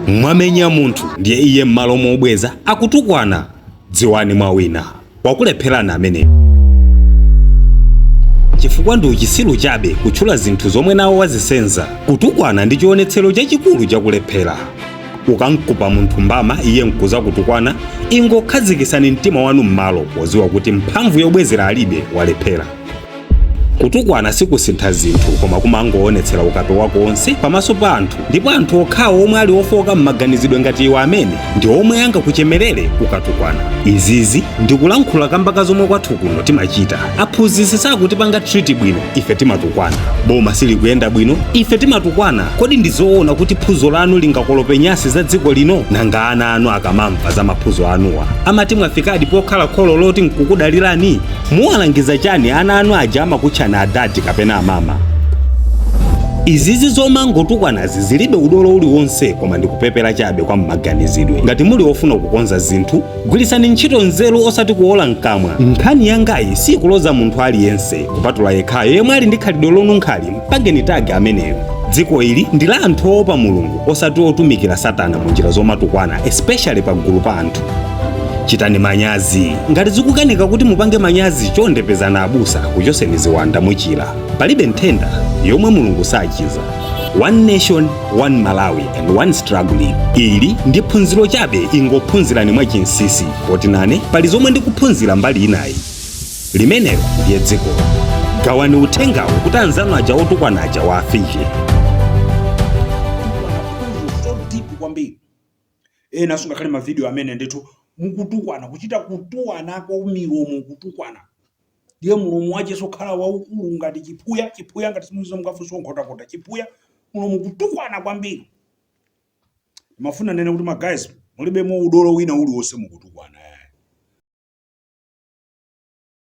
Mwamenya munthu, ndiye iye m'malo mobweza akutukwana. Dziwani mwawina, wakulepherani ameneyo, chifukwa ndi uchisiru chabe kutchula zinthu zomwe nawo wazisenza. Kutukwana ndi chionetsero chachikulu chakulephera. Ukamkupa munthu mbama, iye nkuza kutukwana, ingokhazikisani mtima wanu m'malo poziwa kuti mphamvu yobwezera alibe, walephera. Kutukwana sikusintha zinthu, koma kumangoonetsera ukape wako wonse pamaso pa anthu, ndipo anthu okhawo omwe ali ofoka m'maganizidwe ngati iwo amene ndi omwe angakuchemerere ukatukwana. Izizi ndikulankhula kamba ka zomwe kwathu kuno timachita. Aphunzitsi sakutipanga treat bwino, ife timatukwana. Boma silikuyenda bwino, ife timatukwana. Kodi ndi zoona kuti phuzo lanu lingakolope nyasi za dziko lino? Nanga ana anu akamamva za maphuzo anuwa amati mwafikadi pokhala kholo loti nkukudalirani? Muwalangiza chani ana anu aja amakutchani adadi kapena amama? Izizi zomangotukwanazi zilibe udolo uliwonse, koma ndikupepera chabe kwa mmaganizidwe. Ngati muli ofuna kukonza zinthu, gwirisani ntchito nzeru osati kuwola mkamwa. Nkhani yangayi sikuloza munthu aliyense kupatula yekhayo yemwe ali ndi khalidwe lonunkhali. Mpangeni tag ameneyo. Dziko ili ndi la anthu oopa Mulungu, osati otumikira Satana mu njira zomatukwana, especially pagulu pa anthu. Chitani manyazi. Ngati zikukanika kuti mupange manyazi, chonde pezani abusa kuchoseni ziwanda, muchira. Palibe nthenda yomwe Mulungu sachiza. One nation, one Malawi and one struggling. Ili ndi phunziro chabe, ingophunzirani mwachinsinsi, poti nane pali zomwe ndikuphunzira mbali inayi. Limenelo ndiye dziko. Gawani uthengawo kuti anzanu aja otukwana aja wafike. So deep kwambiri. Ena sungakhale mavidiyo amene ndithu mukutukwana, kuchita kutuwana kwa milomo, kutukwana, ndiye mulomo wache sokhala waukulu ngati chiphuya. Chiphuya, ngati simuziza mukafunsa Nkhotakota, chiphuya, mulomo, kutukwana kwambiri. Mafuna nene kuti ma guys, mulibemo udolo wina uliwonse mukutukwana.